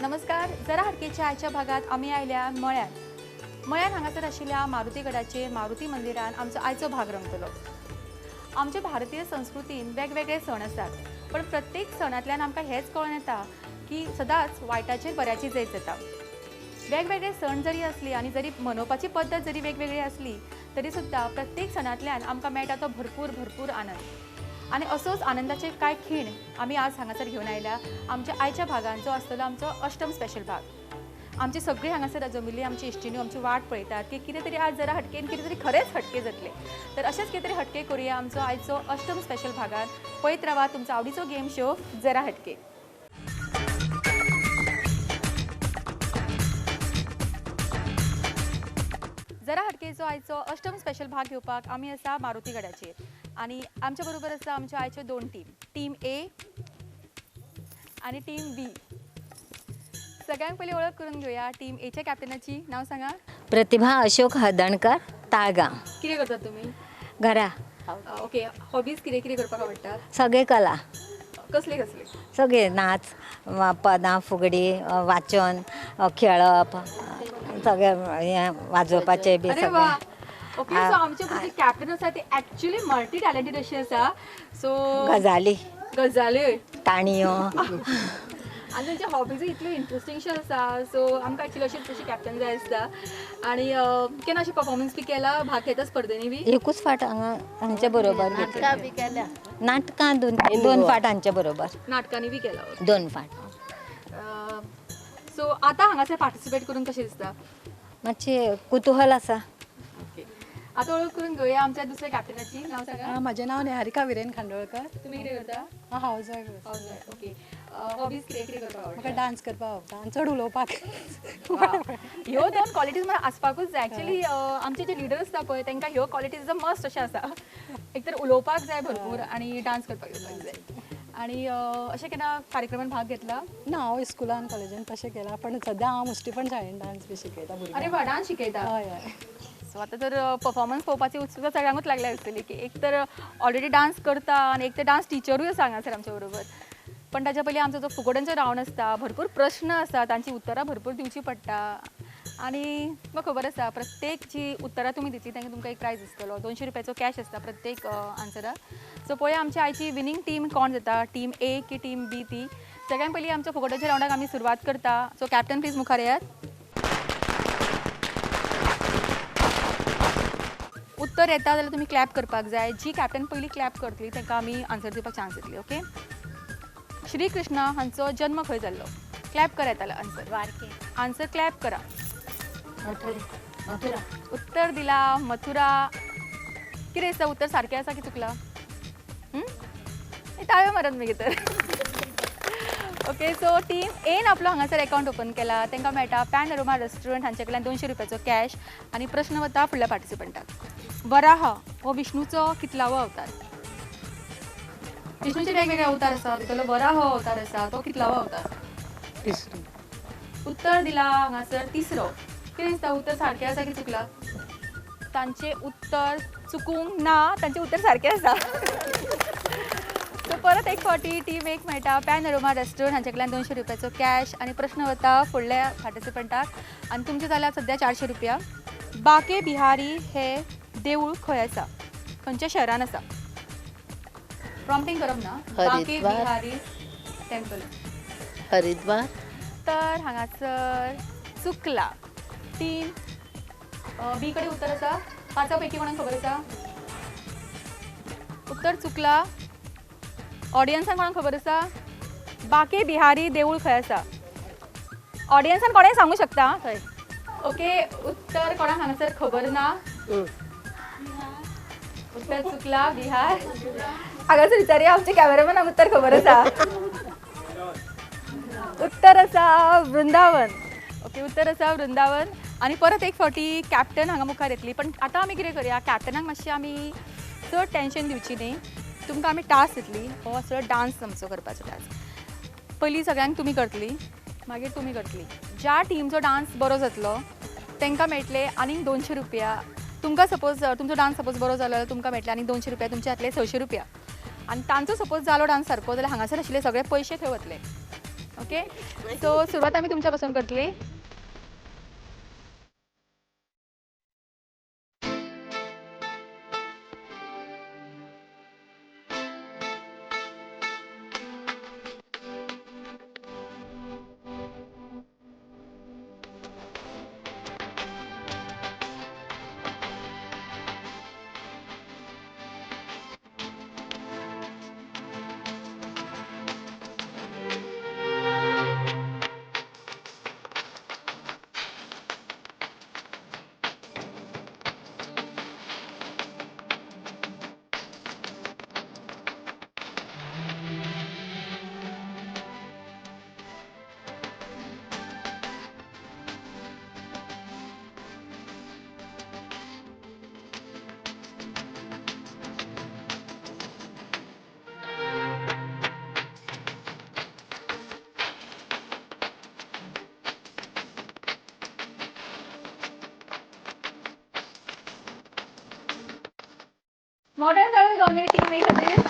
नमस्कार. जरा हटकेच्या आयच्या भागात आमी आयल्या मळ्यान. मळ्यान हांगासर आशिल्ल्या मारुतीगडाचेर मारुती मंदिरान आमचो आयचो भाग रंगतलो. आमचे भारतीय संस्कृतीन वेगवेगळे सण आसात, पण प्रत्येक सणांतल्यान आमकां हेंच कळून येता की सदांच वायटाचेर बऱ्याची जैत जाता. वेगवेगळे सण जरी असले आनी जरी मनोवपाची पद्दत जरी वेगवेगळी आसली तरी सुद्दां प्रत्येक सणांतल्यान आमकां मेळटा तो भरपूर भरपूर आनंद. आनी असोच आनंदाचे कांय खीण आमी आज हांगासर घेवन आयल्या आमच्या आयच्या भागान, जो आसतलो आमचो अष्टम स्पेशल भाग. आमची सगळीं हांगासर जमिल्ली आमची इश्टिण्यो आमची वाट पळयतात की कितें तरी आज जरा हटकेन कितें तरी खरेंच हटके जातले. तर अशेंच कितें तरी हटके करुया आमचो आयचो अष्टम स्पेशल भागान. पळयत रावा तुमचो आवडीचो गेम शो जरा हटके. जरा हटकेचो आयचो अष्टम स्पेशल भाग घेवपाक आमी आसा मारुतीगडाचेर आनी आमच्या बरोबर आसा आमच्यो आयच्यो दोन टीम, टीम ए आनी टीम बी. सगळ्यांक पयलीं वळख करून घेवया. टीम एच्या कॅप्टनाची नांव सांगा. प्रतिभा अशोक हळदणकर, ताळगांव. कितें करतात तुमी घरा? ओके. हॉबीज कितें कितें करपाक आवडटा? सगळे कला. कसले कसले? सगळे नाच, पदां, फुगडी, वाचन, खेळप, सगळे हें वाजोवपाचें बी सगळें. ओके. सो आमचे जे कॅप्टन आसा ते एक्चुअली मल्टी टॅलेंटेड अशी आसा. सो गजाली, गजाल्यो, ताणयो आनी तेंचे हॉबीजूय इतल्यो इंट्रस्टिंगशे आसा. सो आमकां एक्चुअली अशें तशें कॅप्टन जाय आसता. आनी केन्ना अशें परफॉर्मन्स बी केला, भाग घेता स्पर्धेनी बी? एकूच फाट हांगा हांचे बरोबर घेतली. नाटकां दोन फाट हांचे बरोबर. नाटकांनी बी केला? दोन फाट. सो आतां हांगासर पार्टिसिपेट करून कशें दिसता? मातशें कुतूहल आसा. आतां वळख करून घेवया आमच्या दुसऱ्या कॅप्टनाची. नांव सांगा. म्हजें नांव निहारिका विरेन खांडोळकर. तुमी कितें करता? हांव house wife. House wife. Okay. Hobbies कितें कितें करपाक आवडटा? म्हाका डान्स करपाक आवडटा आनी चड उलोवपाक. ह्यो दोन क्वॉलिटीज म्हाका आसपाकूच जाय. एक्चुअली आमचे जे लिडर आसता पळय तांकां ह्यो क्वॉलिटीज मस्ट अशें आसा. एक तर उलोवपाक जाय भरपूर आनी डान्स करपाक येवपाक जाय. आनी अशें केन्ना कार्यक्रमान भाग घेतला? ना, हांव स्कुलान कॉलेजीन तशें केलां, पण सद्या हांव मुस्तीपण शाळेन डान्स बी शिकयता भुरग्यांक. अरे वा, डान्स शिकयता? हय हय. सो आतां तर परफॉर्मन्स पळोवपाची उत्सुकता सगळ्यांकूच लागल्या आसतली की एक तर ऑलरेडी डान्स करता आनी एक तर डान्स टिचरूय आसा हांगासर आमच्या बरोबर. पण ताच्या पयलीं आमचो जो फुगड्यांचो रावंड आसता, भरपूर प्रश्न आसा, तांची उत्तरां भरपूर दिवची पडटा. आनी म्हाका खबर आसा प्रत्येक जी उत्तरां तुमी दितली तांकां तुमकां एक प्रायज आसतलो. 200 रुपयाचो कॅश आसता प्रत्येक आन्सराक. सो पळोवया आमची आयची विनींग टीम कोण जाता, टीम ए की टीम बी ती. सगळ्यां पयलीं आमच्या फुगड्याच्या रावंडाक आमी सुरवात करता. सो कॅप्टन प्लीज मुखार येयात. उत्तर येता जाल्यार तुमी क्लॅप करपाक जाय. जी कॅप्टन पयलीं क्लॅप करतली तांकां आमी आन्सर दिवपाक चान्स दितली. ओके. श्री कृष्ण हांचो जन्म खंय जाल्लो? क्लॅप करा येतालो आन्सर. आन्सर क्लॅप करा. मथुरा. उत्तर दिला मथुरा. कितें दिसता उत्तर सारकें आसा की चुकला? ताळयो मारत मागीर तर. ओके. सो टीम एन आपलो हांगासर एकावंट ओपन केला, तांकां मेळटा पॅनोरमा रेस्टॉरंट हांचे कडल्यान 200 रुपयाचो कॅश. आनी प्रश्न वता फुडल्या पार्टिसिपंटाक. वराह हो विष्णूचो कितलावो अवतार? विष्णूचे वेगवेगळे अवतार आसा, तितलो वराह हो अवतार आसा, तो कितलावो अवतार? तिसरो. उत्तर दिला हांगासर तिसरो. कितें दिसता उत्तर सारकें आसा की चुकला? तांचें उत्तर चुकूंक ना, तांचें उत्तर सारकें आसा. सो परत एक फावटी टीम एक मेळटा पॅनोरमा रेस्टॉरंट हांचे कडल्यान 200 रुपयाचो कॅश. आनी प्रश्न वता फुडल्या पार्टिसिपंटाक. आनी तुमचें जाल्यार सद्या 400 रुपया. बाके बिहारी हे देवूळ खंय आसा, खंयच्या शहरान आसा? प्रॉम्प्टिंग करप ना. बाके बिहारी टेम्पल, हरिद्वार. तर हांगासर चुकला. टीम बी कडेन उत्तर आसा. पांचा पैकी कोणाक खबर आसा? उत्तर चुकला. ऑडियन्सान कोणाक खबर आसा? बाके बिहारी देवूळ खंय आसा? ऑडियन्सान कोणें सांगू शकता थंय. ओके. उत्तर कोणाक हांगासर खबर ना? उत्तर चुकला. बिहार. हांगासर विचारया आमच्या कॅमेरामॅनाक उत्तर खबर आसा. उत्तर आसा वृंदावन. ओके. उत्तर आसा वृंदावन. आनी परत एक फावटी कॅप्टन हांगा मुखार येतली. पण आतां आमी कितें करया, कॅप्टनाक मातशें आमी चड टेंशन दिवची न्ही. तुमकां आमी टास्क दितली. हो असो डान्स आमचो करपाचो टास्क. पयलीं सगळ्यांक तुमी करतली, मागीर तुमी करतली. ज्या टिमचो डान्स बरो जातलो तांकां मेळटले आनीक 200 रुपया. तुमकां सपोज तुमचो डान्स सपोज बरो जालो जाल्यार तुमकां मेळटले आनी 200 रुपया, तुमचे जातले 600 रुपया. आनी तांचो सपोज जालो डान्स सारको जाल्यार हांगासर आशिल्ले सगळे पयशे थंय वतले. ओके, सो सुरवात आमी तुमच्या पासून करतली. मॉडर्न जावं दोनूय टीम खातीर.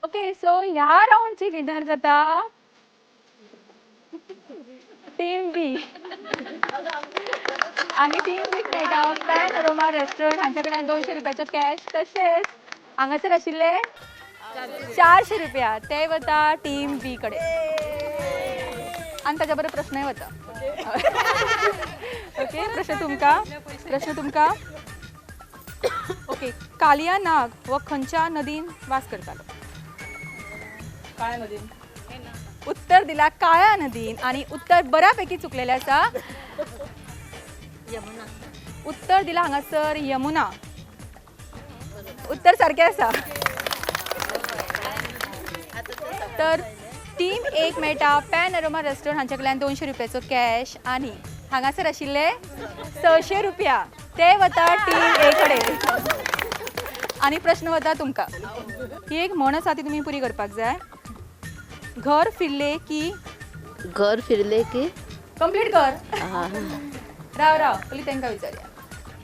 ओके, सो ह्या राउंडची विनर जाता टीम बी. आनी टीम बीक मेळटा पॅन अरोमा रेस्टॉरंट हांच्या कडल्यान 200 रुपयाचो कॅश, तशेंच हांगासर आशिल्ले 400 रुपया ते वता टीम बी कडेन. आनी ताच्या बरोबर प्रश्नय वता. ओके, प्रश्न तुमकां, प्रश्न तुमकां. ओके, कालिया नाग हो खंयच्या नदीन वास करतालो? काळ्या नदीन. उत्तर दिला काळ्या नदीन आनी उत्तर बऱ्यापैकी चुकलेलें आसा. यमुना. उत्तर दिला हांगासर यमुना. उत्तर सारकें आसा. तर टीम एक मेळटा पॅन अरोमा रेस्टॉरंट हांच्या कडल्यान 200 रुपयाचो कॅश आनी हांगासर आशिल्ले 600 रुपया ते वता टीम ए कडेन. आनी प्रश्न वता तुमकां. ही एक म्हण आसा ती तुमी पुरी करपाक जाय. घर फिरले की, घर फिरले की कंप्लीट कर. राव राव, पयलीं तांकां विचारया.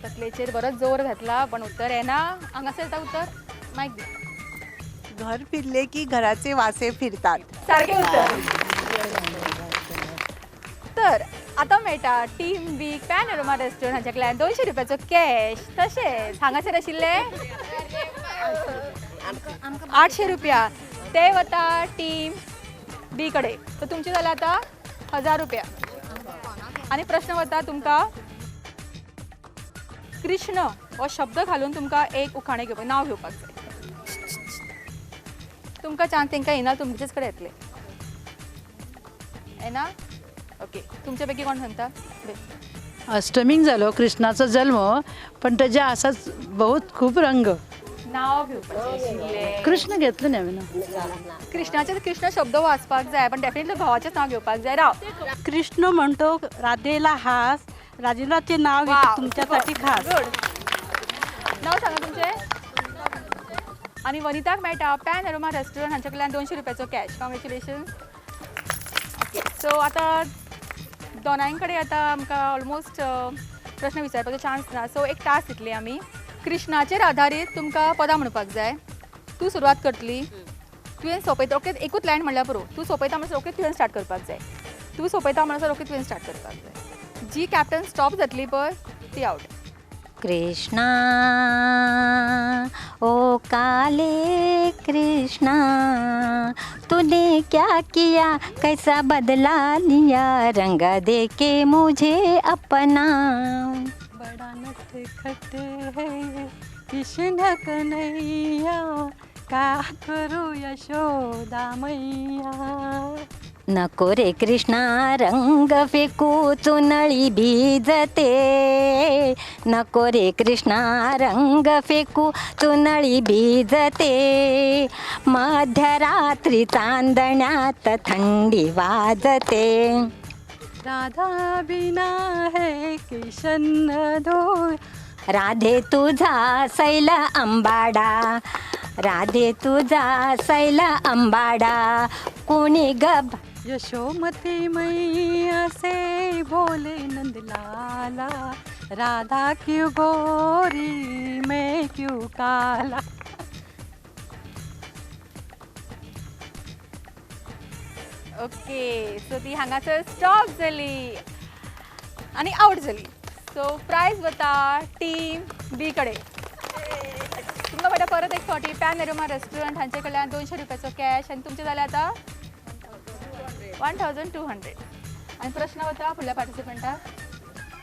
तकलेचेर बरोच जोर घातला पण उत्तर येना. हांगासर येता उत्तर, मायक दी. घर फिरले की घराचे वासे फिरतात. सारकें उत्तर. तर आतां मेळटा टीम बी पॅन अरोमा रेस्टॉरंट हांच्या कडल्यान 200 रुपयाचो कॅश, तशेंच हांगासर आशिल्ले 800 रुपया ते वता टीम बी कडेन. तर तुमचें जालें आतां 1000 रुपया. आनी प्रश्न वता तुमकां, कृष्ण हो शब्द घालून तुमकां एक उखाणें घेवपाक, नांव घेवपाक जाय. तुमकां चान्स तांकां येना, तुमचेच कडेन येतले. येना? ओके, तुमचे पैकी कोण सांगता? अष्टमीक जालो कृष्णाचो जल्म, पण तेजे आसा बहुत खूब रंग. नाव घेवपाचें. कृष्ण घेतलें न्ही हांवें. कृष्णाचे कृष्ण शब्द वाचपाक जाय, पण डेफिनेटली भावाचेच नाव घेवपाक जाय. राव. कृष्ण म्हणतो राधेला हास, राजेलाचे नाव घेतो तुमच्यासाठी खास. गुड. नाव सांगा तुमचें. आनी वनिताक मेळटा पॅन अरोमा रेस्टॉरंट हांच्या कडल्यान 200 रुपयाचो कॅश. कॉंग्रेच्युलेशन. ओके, सो आतां दोनांय कडेन आतां आमकां ऑलमोस्ट प्रश्न विचारपाचो चान्स ना. सो एक टास्क दितली आमी. कृष्णाचेर आधारीत तुमकां पदां म्हणपाक जाय. तूं सुरवात करतली, तुवें सोंपयता ओके, एकूच लायन म्हणल्यार पुरो. तूं सोंपयता म्हणसर ओके तुवें स्टार्ट करपाक जाय, तूं सोंपयता म्हणसर ओके तुवें स्टार्ट करपाक जाय. जी कॅप्टन स्टॉप जातली पळय ती आवट. कृष्णा ओ काले कृष्णा, तूने क्या किया कैसा बदला लिया, रंग दे के मुझे अपना. बड़ा नटखट है कृष्ण कन्हैया, का करू यशोदा मैया. नको रे कृष्णा रंग फेकू चुनळी भिजते, नको रे कृष्णा रंग फेकू चुनळी भिजते, मध्यरात्री चांदण्यात थंडी वाजते. राधा बिना है किशन दूर, राधे तुझा सैल अंबाडा, राधे तुझा सैल अंबाडा, कोणी गब. यशोमती मैया से बोले नंदलाला, राधा क्यों गोरी मैं क्यों काला. ओके, सो ती हांगासर स्टॉप जाली आनी आवट जाली. सो प्रायज वता टीम बी कडेन. तुमकां मेळटा परत एक फावटी पॅनोरमा रेस्टॉरंट हांचे कडल्यान 200 रुपयाचो कॅश आनी तुमचें जालें आतां 1200. आनी प्रश्न वता फुडल्या पार्टिसिपंटाक,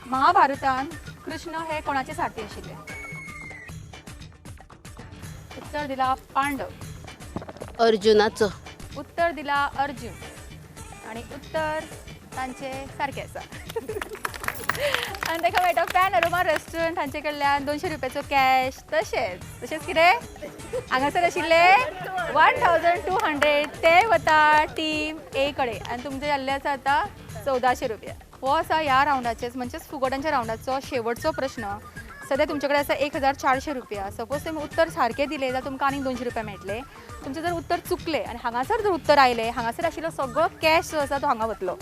महाभारतान कृष्ण हे कोणाचे सारथी आशिल्ले? उत्तर दिला पांडव. अर्जुनाचो. उत्तर दिला अर्जुन आनी उत्तर तांचे सारकें आसा. आनी ताका मेळटा पॅनोरमा रेस्टॉरंट हांचे कडल्यान 200 रुपयाचो कॅश. तशेंच तशेंच कितें हांगासर आशिल्ले 1200 ते वता टीम ए कडेन आनी तुमचें जाल्लें आसा आतां 1400 रुपया. हो आसा ह्या रावंडाचेच म्हणजेच फुगोट्यांच्या रावंडाचो शेवटचो प्रश्न. सद्या तुमचे कडेन आसा 1400 रुपया. सपोज तुमी उत्तर सारकें दिलें जाल्यार तुमकां आनीक 200 रुपया मेळटले. तुमचें जर उत्तर चुकलें आनी हांगासर जर उत्तर आयलें, हांगासर आशिल्लो सगळो कॅश जो आसा तो हांगा वतलो.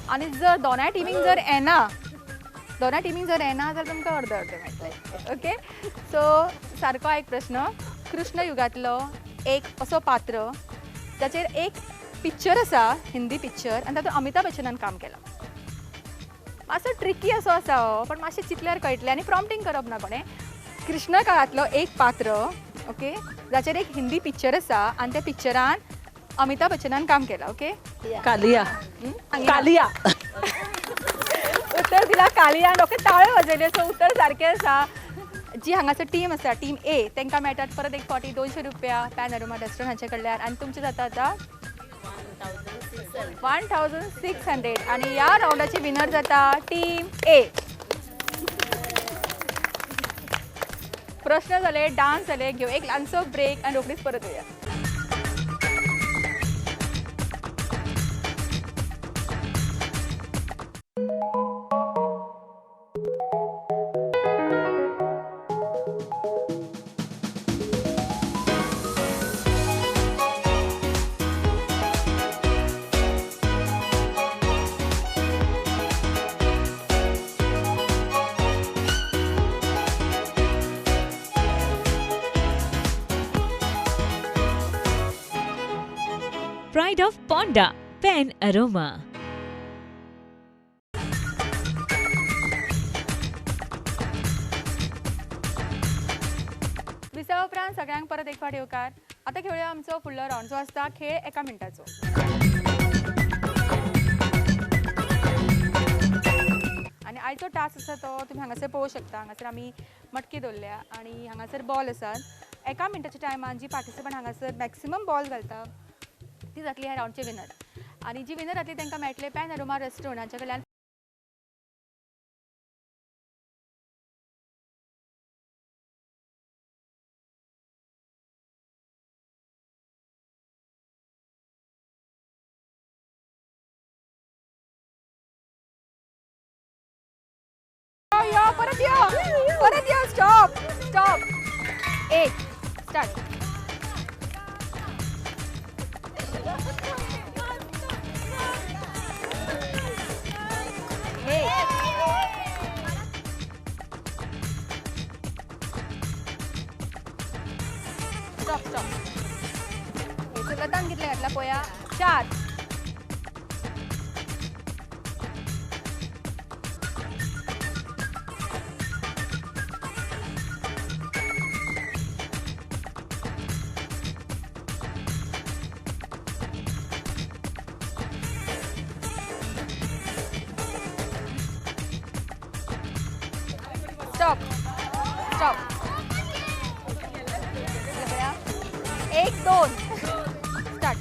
आनी जर दोनाय टिमींक जर येना, दोनाय टिमींक जर येना जाल्यार तुमकां अर्द अर्द मेळटलें. ओके, सो सारको एक प्रश्न, कृष्ण युगांतलो एक असो पात्र जाचेर एक पिक्चर आसा, हिंदी पिक्चर, आनी तातूंत अमिताभ बच्चनान काम केलां. मातसो ट्रिकी असो आसा हो, पण मातशें चिंतल्यार कळटलें आनी प्रॉम्प्टींग करप ना कोणें. कृष्ण काळांतलो एक पात्र, ओके, जाचेर एक हिंदी पिक्चर आसा आनी त्या पिक्चरान अमिताभ बच्चनान काम केलां. ओके, कालिया. कालिया उत्तर दिला कालिया. ओके, ताळ्यो वाजयल्यो. सो उत्तर सारकें आसा. जी हांगासर टीम आसा टीम ए, तांकां मेळटात परत एक फावटी 200 रुपया पॅनोरमा रेस्टॉरंट हांचे कडल्यान आनी तुमचें जाता आतां 1600. आनी ह्या रावंडाची विनर जाता टीम ए. प्रश्न जाले, डान्स जाले, घेवं एक ल्हानसो ब्रेक आनी रोखडीच परत येवया. Pride of Ponda, Pen Aroma. विसा उपरांत सगळ्यांक परत एक फावट येवकार. आतां खेळुया आमचो फुडलो रावंड जो आसता खेळ एका मिनटाचो. आनी आयचो टास्क आसा तो तुमी हांगासर पळोवंक शकता. हांगासर आमी मटकी दवरल्या आनी हांगासर बॉल आसात. एका मिनटाच्या टायमान जी पार्टिसिपंट हांगासर मॅक्सिमम बॉल घालता ती जातली ह्या रावंडची विनर. आनी जी विनर जातली तांकां मेळटले पॅनोरमा रेस्टॉरंट हांच्या कडल्यान यो, परत यो, परत यो. स्टॉप स्टॉप, एक स्टार्ट. Stop stop. लतान म्हटला पळोवया. 4. Stop stop. 1 2 स्टार्ट.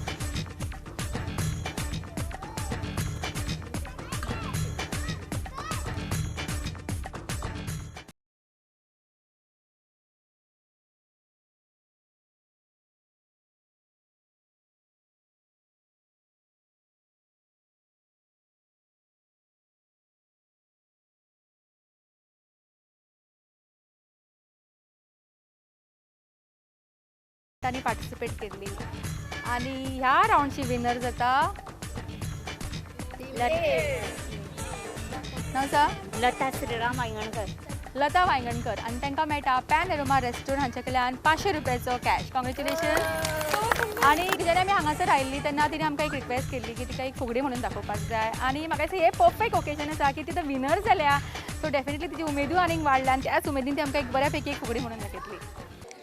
तांणी पार्टिसिपेट केल्ली आनी ह्या रावंडची विनर जाता नांव सा लता श्रीराम वायंगणकर. लता वायंगणकर आनी तांकां मेळटा पॅन एरोमा रेस्टॉरंट हांच्या कडल्यान 500 रुपयाचो कॅश. कॉंग्रेच्युलेशन. आनी जेन्ना आमी हांगासर आयिल्ली तेन्ना तिणें आमकां एक रिक्वेस्ट केल्ली की तिका एक फुगडी म्हणून दाखोवपाक जाय आनी म्हाका दिसता हें परफेक्ट ओकेजन आसा की ती विनर जाल्या, सो डेफिनेटली तिची उमेदूय आनीक वाडल्या आनी त्याच उमेदीन ती आमकां एक बऱ्या पैकी एक फुगडी म्हणून दाखयतली.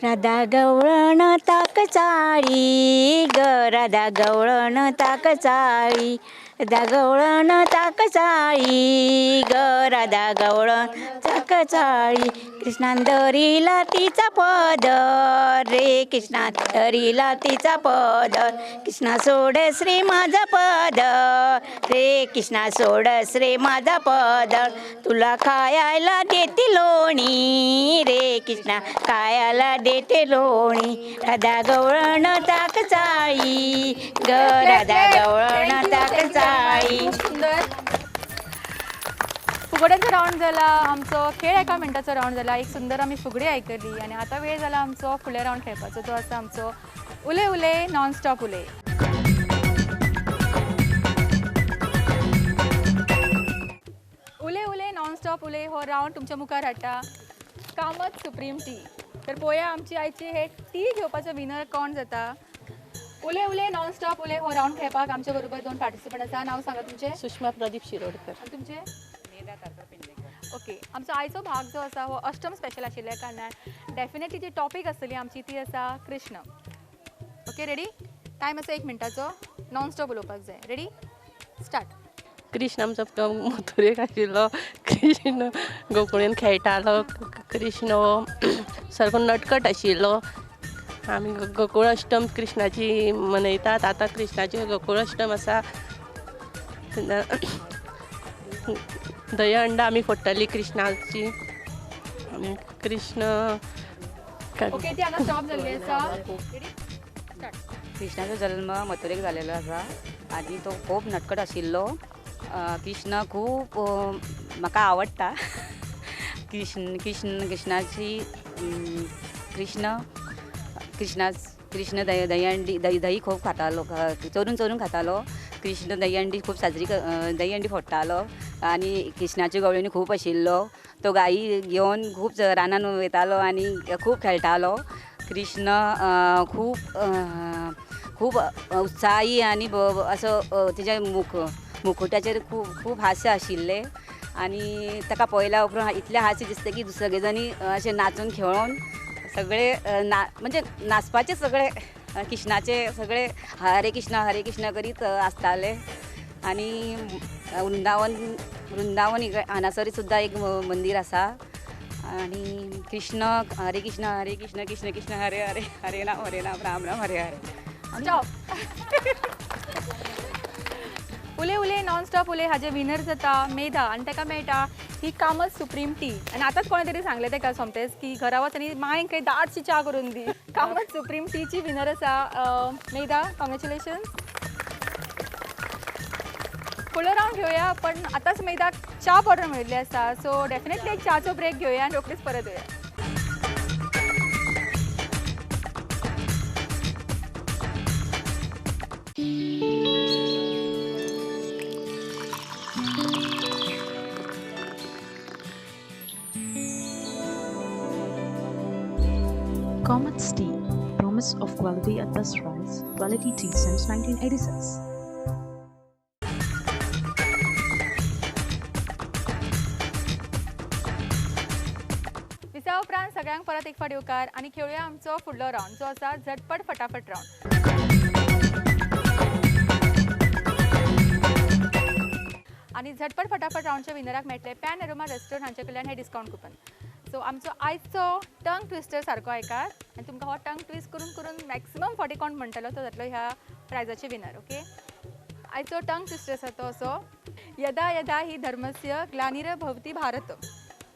राधा गवळण ताक चाळी ग, राधा गवळण ताक चाळी, राधा गवळण ताक चाळी ग, राधा गवळण ताक चाळी. कृष्णान धरिला तिचा पदर रे, कृष्णा धरिला तिचा पदर, कृष्णा सोडस रे माझा पदर रे, कृष्णा सोडस रे माझा पदर. तुला खायला देते लोणी रे, कृष्णा खायला देते लोणी. राधा गवळण ताक चाळी ग, राधा गवळण ताक चाळी. खूप सुंदर फुगड्यांचो रावंड जाला आमचो, खेळ एका मिनटाचो रावंड जाला, एक सुंदर आमी फुगडी आयकली आनी आतां वेळ जाला आमचो फुडले रावंड खेळपाचो, तो आसा आमचो उले उले नॉन स्टॉप उले. उले उले नॉन स्टॉप उले हो रावंड तुमच्या मुखार हाडटा कामत सुप्रीम टी. तर पळोवया आमची आयची हे टी घेवपाचो विनर कोण जाता. उले उले नॉन स्टॉप उले हो रावंड खेळपाक आमच्या बरोबर 2 पार्टिसिपंट आसा. नांव सांगा तुमचें. सुषमा प्रदीप शिरोडकर. आनी तुमचें? ओके. आमचो आयचो भाग जो आसा हो अष्टम स्पेशल आशिल्ल्या कारणान डेफिनेटली जी टॉपीक आसतली आमची ती आसा कृष्ण. Okay, ready? टायम आसा 1 मिनटाचो, नॉन स्टॉप उलोवपाक जाय. Ready, start. Krishna आमचो मथुरेक आशिल्लो, कृष्ण गोकुळेन खेळटालो, कृष्ण सारको नटकट आशिल्लो. आमी गोकुळ अष्टम कृष्णाची मनयतात. आतां कृष्णाची गोकुळ अष्टम आसा. दही अंडा आमी फोडटाली कृष्णाची. आनी कृष्ण ओके, ती हांगा स्टॉप जाल्ली आसा. कृष्णाचो जल्म मथुरेक जालेलो आसा आनी तो खूब नटकट आशिल्लो. कृष्ण खूब म्हाका आवडटा. कृष्ण कृष्ण कृष्णाची कृष्ण कृष्णा कृष्ण दही दही दही खूब खातालो, चोरून चोरून खातालो. कृष्ण दहीहंडी खूब साजरी दहीहंडी फोडटालो आनी कृष्णाच्यो गवळणी खूब आशिल्लो. तो गायी घेवन खूब रानान वयतालो आनी खूब खेळटालो. कृष्ण खूब खूब उत्साही आनी असो तेज्या मुखोट्याचेर खूब खूब हास्य आशिल्लें आनी ताका पळयल्या उपरांत इतलें हास्य दिसता की सगळे जाणी अशें नाचून खेळोन सगळे ना म्हणजे नाचपाचे सगळे कृष्णाचे सगळे हरे कृष्ण करीत आसताले. आनी वृंदावन वृंदावन हांगासर सुद्दां एक मंदीर आसा आनी कृष्ण हरे कृष्ण कृष्ण कृष्ण हरे हरे हरे राम राम राम हरे हरे. स्टॉप. उले उले नॉन स्टॉप उले हाजे विनर जाता मेधा आनी ताका मेळटा ही कामत सुप्रीम टी. आनी आतांच कोणें तरी सांगलें ताका सोमतेंच की घरा वच आनी मांयक खंय दाटशी च्या करून दी. कामत सुप्रीम टीची विनर आसा मेधा. कॉंग्रेच्युलेशन्स. फुडलो रावंड घेवया, पण आतांच मेधाक च्या ऑर्डर मेळिल्ली आसा, सो डेफिनेटली एक च्याचो ब्रेक घेवया आनी रोखडीच परत येवया. Kamat's Tea, promise of quality at best price. Quality tea since 1986. विसा उपरांत सगळ्यांक परत एक फावट येवकार आनी खेळुया आमचो फुडलो रावंड जो आसा झटपट फटाफट रावंड. आनी झटपट फटाफट रावंडच्या विनराक मेळटले पॅन अरोमा रेस्टॉरंट हांचे कडल्यान हे डिस्कावंट कुपन. सो आमचो आयचो टंग ट्विस्टर सारको आयकात आनी तुमकां हो टंग ट्विस्ट करून करून मॅक्सिमम 40 कोण म्हणटलो तो जातलो ह्या प्रायजाचे विनर. ओके, आयचो टंग ट्विस्टर आसा तो असो, यदा यदा ही धर्मस्य ग्लानिर भवती भारत.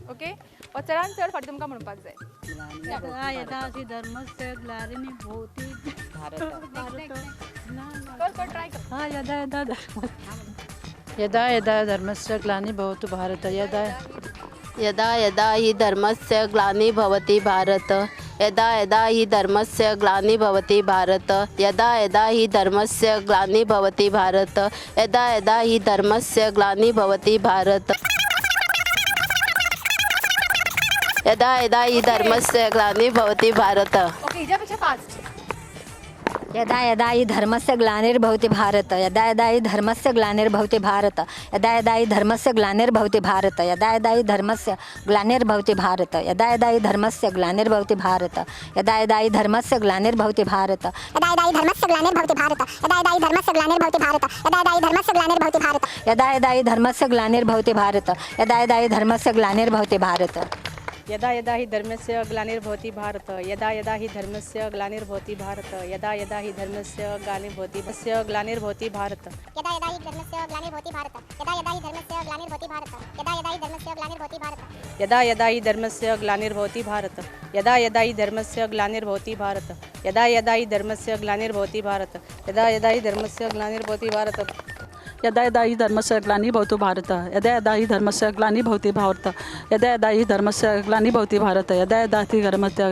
ओके, हो चडान चड फावटी तुमकां म्हणपाक जाय. यदा यदा हि धर्मस्य ग्लानिर्भवति भारत. कर कर, ट्राय कर. हा, यदा यदा धर्म यदा यदा धर्मस्य ग्लानिर्भवति भारत. यदा यदा यदा हि धर्मस्य ग्लानिर्भवति भारत. यदा यदा हि धर्मस्य ग्लानिर्भवति भारत. यदा यदा हि धर्मस्य ग्लानिर्भवति भारत. यदा यदा हि धर्मस्य ग्लानिर्भवति भारत. यदा यदा हि धर्मस्य ग्लानिर्भवति भारत. ओके, हिच्या पेक्षा फास्ट. यदा यदा हि धर्मस्य ग्लानिर्भवति भारत. यदा यदा हि धर्मस्य ग्लानिर्भवति भारत. यदा यदा हि धर्मस्य ग्लानिर्भवति भारत. यदा यदा हि धर्मस्य ग्लानिर्भवति भारत. यदा यदा हि धर्मस्य ग्लानिर्भवति भारत. यदा यदा हि धर्मस्य ग्लानिर्भवति भारत. यदा यदा हि धर्मस्य ग्लानिर्भवति भारत. यदा यदा हि धर्मस्य ग्लानिर्भवति भारत. यदा यदा हि धर्मस्य ग्लानिर्भवति भारत. यदा यदा हि धर्मस्य ग्लानिर्भवति भारत. यदा यदा हि धर्मस्य ग्लानिर्भवति भारत. यदा यदा हि धर्मस्य ग्लानिर्भवति भारत. यदा यदा हि धर्मस्य ग्लानिर्भवति भारत. यदा यदा हि धर्मस्य ग्लानिर्भवति स्य ग्लानिर्भवति भारत. यदा यदा हि धर्मस्य ग्लानिर्भवति भारत. यदा यदा हि धर्मस्य ग्लानिर्भवति भारत. यदा यदा हि धर्मस्य ग्लानिर्भवति भारत. यदा यदा हि धर्मस्य ग्लानिर्भवति भारत. यदा यदा हि धर्मस्य ग्लानिर्भवति भारत. यदा यदा हि धर्मस्य ग्लानिर्भवति भारत. यदा यदा हि धर्मस्य ग्लानिर्भवति भारत. यदा यदा हि धर्मस्य ग्लानिर्भवति भारत. यदा यदा हि धर्मस्य ग्लानिर्भवति भारत. यदा यदा हि धर्मस्य ग्लानिर्भवति भारत. यदा यदा हि धर्मस्य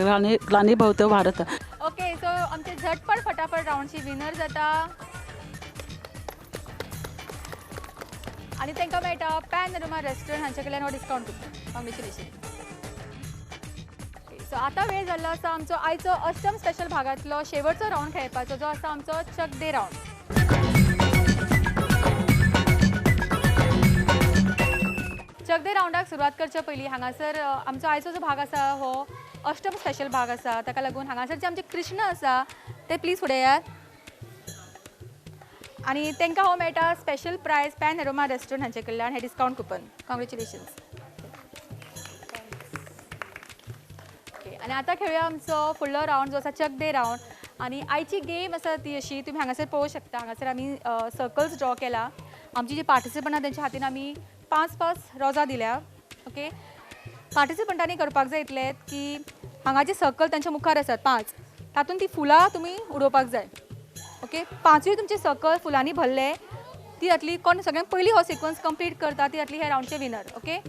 ग्लानिर्भवति भारत. ओके, सो आमचे झटपट फटाफट रावंडची विनर जाता आनी तांकां मेळटा पॅन अरोमा रेस्टॉरंट हांचे कडल्यान हो डिस्कावंट कुपन. कॉंग्रेच्युलेशन. सो आतां वेळ जाल्लो आसा आमचो आयचो अष्टम स्पेशल भागांतलो शेवटचो रावंड खेळपाचो, जो आसा आमचो चक दे रावंड. चक दे रावंडाक सुरवात करच्या पयलीं हांगासर आमचो आयचो जो भाग आसा हो अष्टम स्पेशल भाग आसा, ताका लागून हांगासर जे आमचे कृष्ण आसा ते प्लीज फुडें येयात आनी तांकां हो मेळटा special prize Pan Aroma restaurant हांचे कडल्यान हे डिस्कावंट कुपन. कॉंग्रेच्युलेशन्स. ओके, आनी आतां खेळुया आमचो फुडलो रावंड जो आसा चक दे रावंड. आनी आयची गेम आसा ती अशी तुमी हांगासर पळोवंक शकता. हांगासर आमी सर्कल्स ड्रॉ केला. आमची जी पार्टिसिपंट आसा तेंच्या हातीन आमी 5-5 रोजां दिल्या. ओके, पार्टिसिपंटांनी करपाक जाय इतलें की हांगा जे सर्कल तांच्या मुखार आसात 5, तातूंत ती फुलां तुमी उडोवपाक जाय. ओके, 5ूय तुमचे सर्कल फुलांनी भरले ती जातली कोण सगळ्यांत पयलीं हो सिक्वन्स कंप्लीट करता ती जातली ह्या रावंडचे विनर. ओके,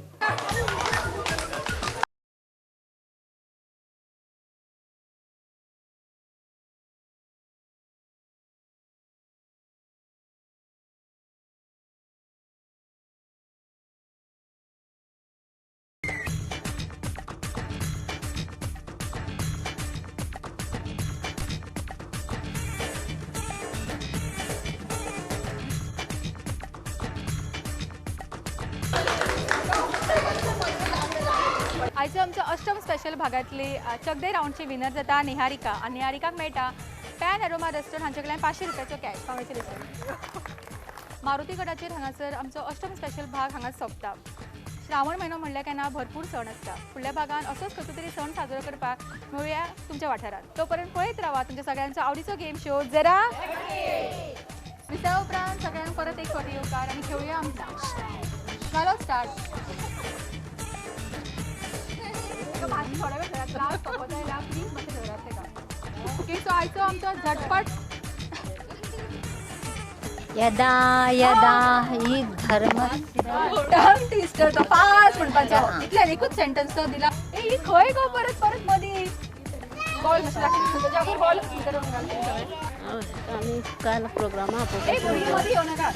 आयचो आमचो अष्टम स्पेशल भागांतली चक दे रावंडची विनर जाता निहारिका आनी निहारिकाक मेळटा पॅन अरोमा रेस्टॉरंट हांचे कडल्यान 500 रुपयाचो कॅश. कॉंग्रेच्युलेशन. मारुती गडाचेर हांगासर आमचो अष्टम स्पेशल भाग हांगा सोंपता. श्रावण म्हयनो म्हणल्यार काय ना भरपूर सण आसता. फुडल्या भागान असोच कसो तरी सण साजरो करपाक मेळुया तुमच्या वाठारांत. तो पर्यंत पळयत रावा तुमच्या सगळ्यांचो आवडीचो गेम शो जरा विसरा उपरांत सगळ्यांक परत एक फावटी येवकार आनी खेळुया आमचा चालो स्टार्ट. भाजी थोड्या वेळ घरात त्रास सोंपत आयला, प्लीज मातशें दवरात तेका. ओके, सो आयचो आमचो झटपट यदा यदा हि धर्मस्य टंग ट्विस्टर तो फास्ट म्हणपाचो. इतल्यान एकूच सेंटन्स तो दिला. ए ही खंय गो परत परत मदीं बॉल मातशें दाखय, ताच्या बॉल आमी काल प्रोग्रामा ए भुरगीं मदीं येवं नाका.